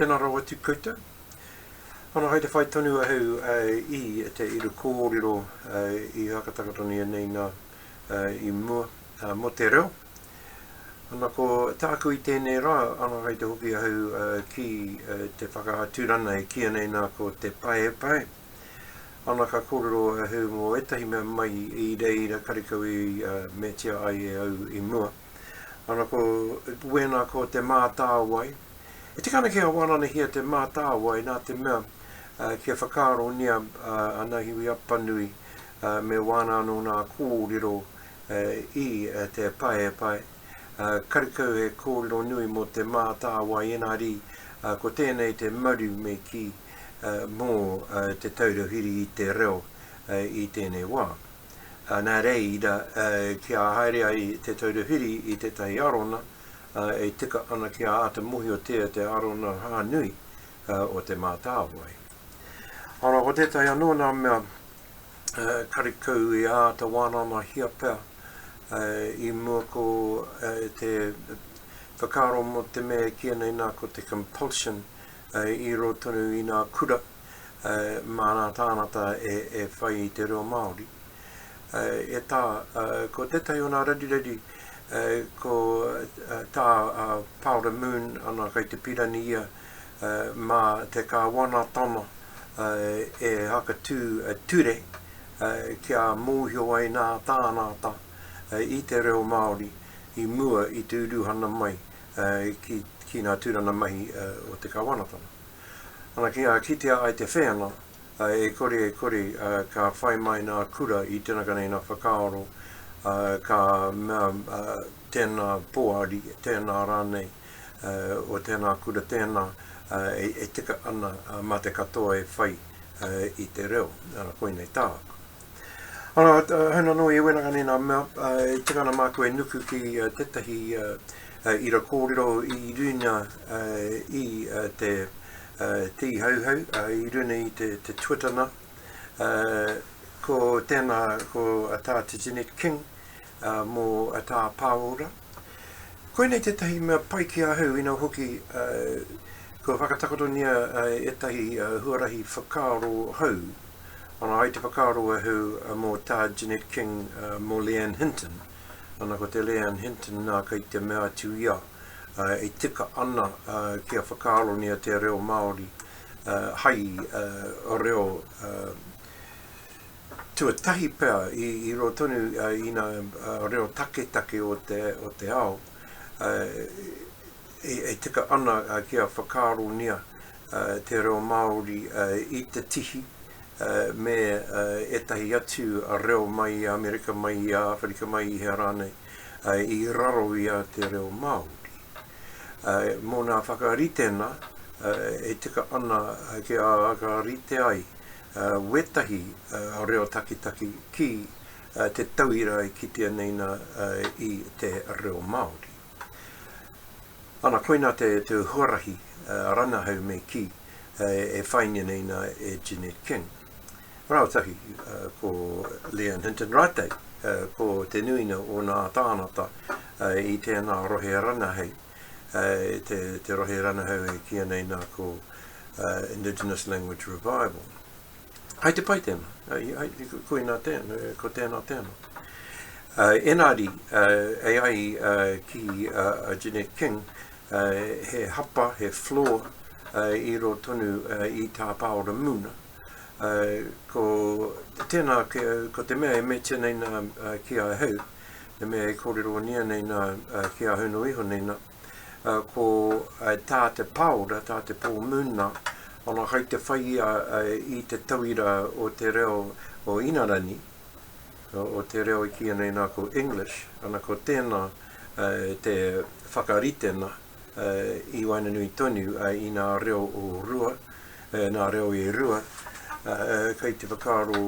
Tēnā rawa atu koutou. Ana hai te whai tonu ahau i te ira kōrero i whakatakotonia nei nā i mua mō te reo. Ana ko tāku i tēnei rā, ana hai te hoki ahau ki te whakaaturana e kīia nei nā ko te paepae. Ana ka kōrero ahau mō ētahi mea mai i reira karekau i meatia ai e au i mua. Ana ko wēnā ko Te Mātāwai. E tika ana kia wānanahia Te Mātāwai nā te mea kia whakaaronia a Ngahiwi Apanui me wāna anō nā kōrero i te paepae. Karekau he kōrero nui mō Te Mātāwai engari ko tēnei te maru me kī mō te taura whiri i te reo i tēnei wā. Nā reira, kia haere ai Te Taura Whiri i tētahi arona e tika ana kia āta mōhiotia te arona whānui o Te Mātāwai. Ana, ko tētahi anō nā mea karekau i āta wānanahia pea i mua ko te whakaaro mō te mea e kīia nei nā ko te compulsion i roto tonu i nā kura mā ngā tāngata e whai i te reo Māori. E tā, ko tētahi o ngā raruraru ko tā Paora Moon, ana kei te pirani ia mā te kāwanatanga e hakatū ture kia mōhio ai ngā tāngata i te reo Māori i mua i te uruhana mai ki ngā tūranga mahi o te kāwanatanga. Ana kia kitea ai te whenua, e kore e kore ka whai mai nā kura i tenaka nei nā whakaaro, ka mea tēnā poari, tēnā rānei o tēnā kura tēnā e tika ana mā te katoa e whai i te reo, ana koinei tāku. Ana, huna anō i wenaka nei nā mea, e tika ana māku e nuku ki tētahi ira kōrero i runa i te tīhauhau, i runa i te Twitter nā. Ko tēnā, ko tā Te Jeanette King mō tā Pāora. Koinei tētahi mea pai ki ahau ina hoki kua whakatakotonia ētahi huarahi whakaaro hou. Ana ai te whakaaro ahau mō tā Jeanette King mō Leanne Hinton. Ana ko te Leanne Hinton nā kei te mea atu ia e tika ana kia whakaaronia te reo Māori hai reo tuatahi pea i roto tonu i ngā reo taketake o te ao e tika ana kia whakaaronia te reo Māori i te tihi me ētahi atu reo mai i Amerika, mai i Āwherika, mai i hea rānei, i raro i a te reo Māori. Mō ngā whakaritenga e tika ana kia whakarite ai wētahi reo takitaki ki te tauira e kitea nei nā i te reo Māori. Ana, koinā te huarahi ranahau me kī e whāingia nei nā e Jeanette King. Rātahi ko Leanne Hinton rātou ko te nuinga o nā tāngata i tēnā rohe ranahau, te rohe ranahau e kīia nei nā ko Indigenous Language Revival. Hai te pai tēnā, koinā tēnā, ko tēnā tēnā. Engari, e ai ki a Jeanette King, he hapa, he flaw i ro tonu i tā Pāora Muna. Ko tēnā, ko te mea e metia nei nā ki ahau, te mea e kōreronia nei nā ki ahau no iho nei nā, ko tā te Pāora, tā te Paul Moon nā, ana kai te whai ia i te tauira o te reo o Inarani, o te reo i kīia nei nā ko English, ana ko tēnā te whakaritena i waenganui tonu i nā reo o rua, nā reo e rua, kei te whakaaro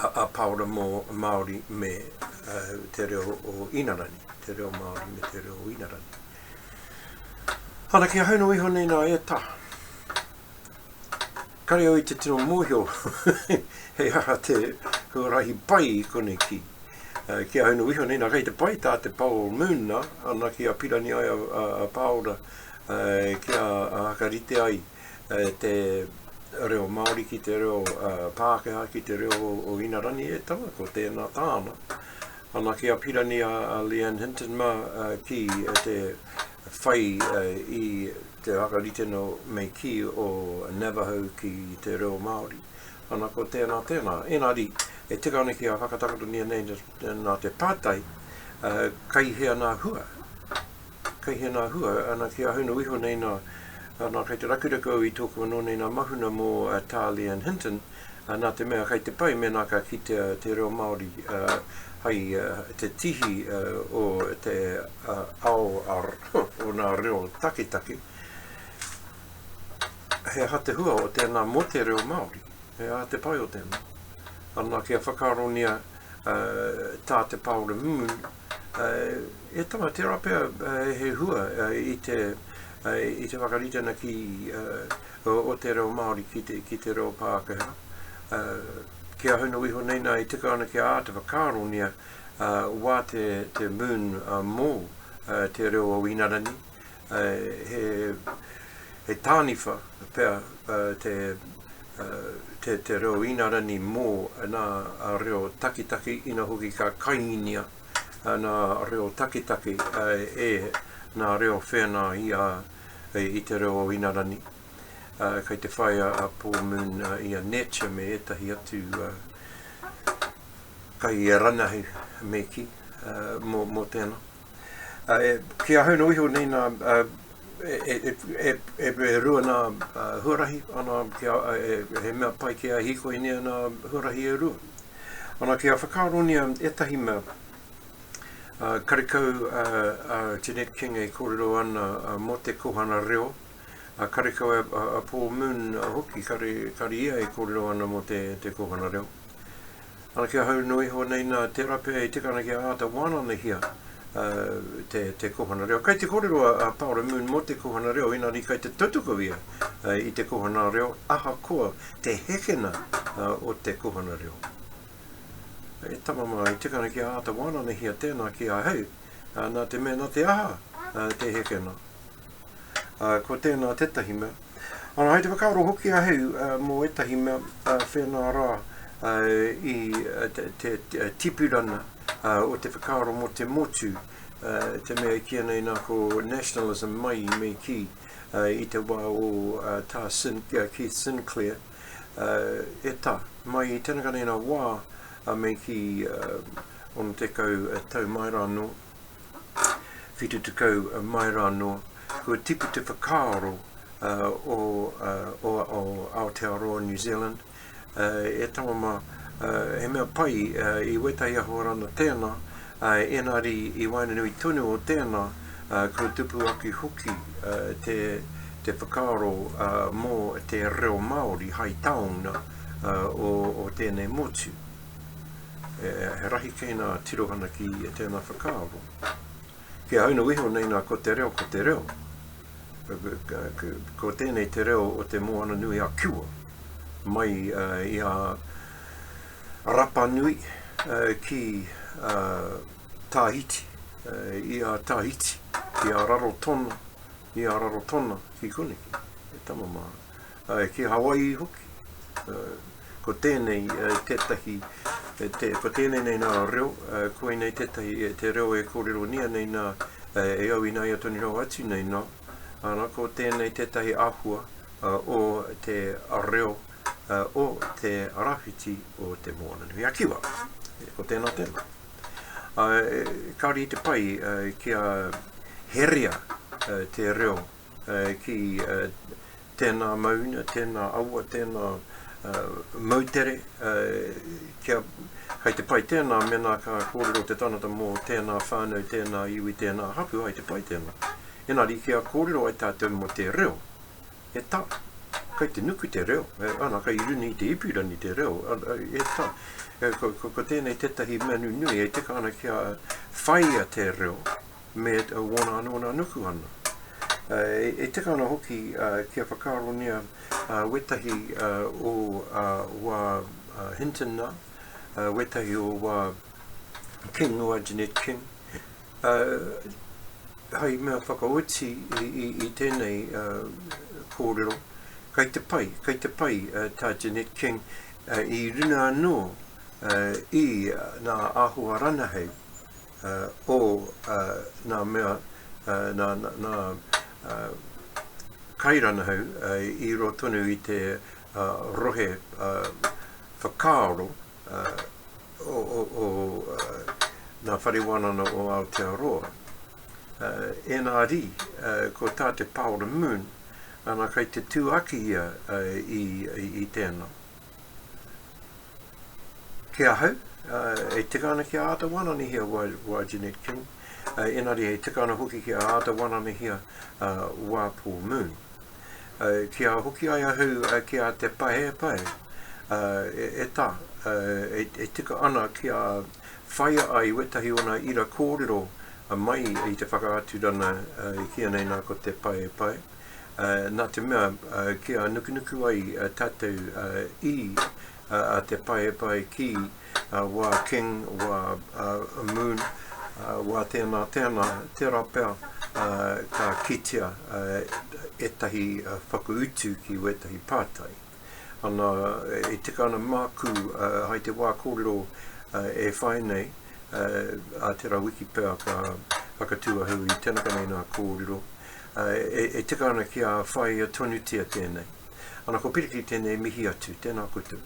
a Paora mō Māori me te reo o Inarani, te reo Māori me te reo o Inarani. Ana, ki ahau no iho nei nā e tā. Kare au i te tino mōhio he aha te huarahi pai i konei ki. Ki ahau no iho nei nā, kei te pai tā te Paul Moon nā, ana ki a pirani ai a, a, a Paora. kia whakarite ai te reo Māori ki te reo Pākehā, ki te reo o Inarani, e tama, ko tēnā tāna. Ana ki a Pirani a Leanne Hinton mā ki te whai i te whakaritenga me kī o Navajo ki te reo Māori. Ana ko tēnā tēnā. Engari, e tika ana ki a whakatakotonia nei nā te pātai, kai hea nā hua? Kai hea nā hua? Ana ki ahau nō iho nei nā, ana kai te rakuraku au i tōku anō nei nā mahuna mō tā Leanne Hinton, nā te mea kai te pai mēnā ka kitea te reo Māori hai te tihi o te ao o nā reo taketake. He aha te hua o tēnā mō te reo Māori? He aha te pai o tēnā? Ana kia whakaaronia tā te Paora Moon, e tama, tērā pea he hua i te, i te whakaritenga ki, o te reo Māori ki te, ki te reo Pākehā. Ki ahau nō iho nei nā e tika ana kia āta whakaaronia wā te, te Moon mō te reo o Inarani, he, he tāniwha pea te, te, te reo Inarani mō nā reo takitaki, ina hoki ka kainia nā reo takitaki e nā reo whēnā i a, i te reo o Inarani. Kei te whai a Paul Moon i a Nature me ētahi atu kairangahau me kī mō, mō tēnā. Ki ahau nō iho nei nā, e rua nā huarahi, ana, kia, he mea pai kia hīkoinia nā huarahi e rua. Ana, kia whakaaronia ētahi mea, karekau a Jeanette King e kōrero ana mō te kōhanga reo, karekau a Paul Moon hoki, kare, kare ia e kōrero ana mō te, te kōhanga reo. Ana ki ahau noa iho nei nā, tērā pea e tika ana kia āta wānanahia te, te kōhanga reo. Kei te kōrero a, a Paora Moon mō te kōhanga reo, engari kei te tautoko ia i te kōhanga reo ahakoa te hekena o te kōhanga reo. E tama mā, e tika ana kia āta wānanahia tēnā ki ahau, nā te mea nā te aha te hekena. Ko tēnā tētahi mea. Ana, hai te whakaaro hoki ahau mō ētahi mea whēnā rā i te, te, te tipurana o te whakaaro mō te motu, te mea e kīia nei nā ko nationalism mai i me kī i te wā o tā Sin, Keith Sinclair, e tā, mai i tēnaka nei nā wā me kī 60 tau mai rā anō, 70 mai rā anō, kua tipu te whakaaro o, o, o Aotearoa, New Zealand, e tama mā, he mea pai i wētahi ahuarana tēnā, engari i waenganui tonu o tēnā, kua tupu ake hoki te, te whakaaro mō te reo Māori hai taonga o, o tēnei motu. He rahi kē nā tirohana ki tēnā whakaaro. Ki ahau nō iho nei nā ko te reo, ko te reo. Ko tēnei te reo o te Moana Nui a Kiwa, mai i a Rapanui ki Tahiti, i a Tahiti, ki a Rarotonga, i a Rarotonga ki koneki, e tama mā. Ki Hawaii hoki. Ko tēnei tētahi, te, ko tēnei nei nā reo, koinei tētahi te reo e kōreronia nei nā, e au ināia tonu rawa atu nei nā, ana, ko tēnei tētahi āhua o te reo o te rāwhiti o te Moananui-a-Kiwa. Ko tēnā tēnā. Kāore i te pai kia herea te reo ki tēnā mauna, tēnā awa, tēnā moutere, kia hei te pai tēnā mēnā ka kōrero te tangata mō tēnā whānau, tēnā iwi, tēnā hapū, hei te pai tēnā. Engari kia kōrero ai tātou mō te reo, e tā, kei te nuku te reo, e, ana, kei runa i te ipurangi te reo, e tā, e, ko, ko, ko tēnei tētahi mea nunui e tika ana kia whāia te reo, me wōna anō nā nukuhana. E tika ana hoki kia whakaaronia wētahi o wā Hinton nā, wētahi o wā King, o wā Jeanette King. Hai mea whakaoti i tēnei kōrero, kei te pai, kei te pai tā Jeanette King i runa anō i nā āhua ranahau o nā mea, nā, nā kairanahau i ro tonu i te rohe whakaaro o, o, o nā whare wānana o Aotearoa. NRD, ko tā te Paora Moon, ana kei te tū ake ia i, i, i tēnā. Ki ahau, e tika ana kia āta wānanihia wā, wā Jeanette King, engari e tika ana hoki kia āta wānanihia wā Paul Moon. Kia hoki ai ahau ki a Te Paepae, e tā, e tika ana kia whaia ai wētahi o nā ira kōrero mai i te whakaaturana i kīia nei nā ko Te Paepae, nā te mea kia nukunuku ai tātou i a Te Paepae ki wā King, wā Moon, wā tēnā, tēnā, tērā pea ka kitea ētahi whakautu ki wētahi pātai. Ana, e tika ana māku hai te wā kōrero e whai nei, ā tērā wiki pea ka whakatū ahau i tēnaka nei nā kōrero, e tika ana kia whāia tonutia tēnei. Ana, ko Piriki tēnei mihi atu, tēnā koutou.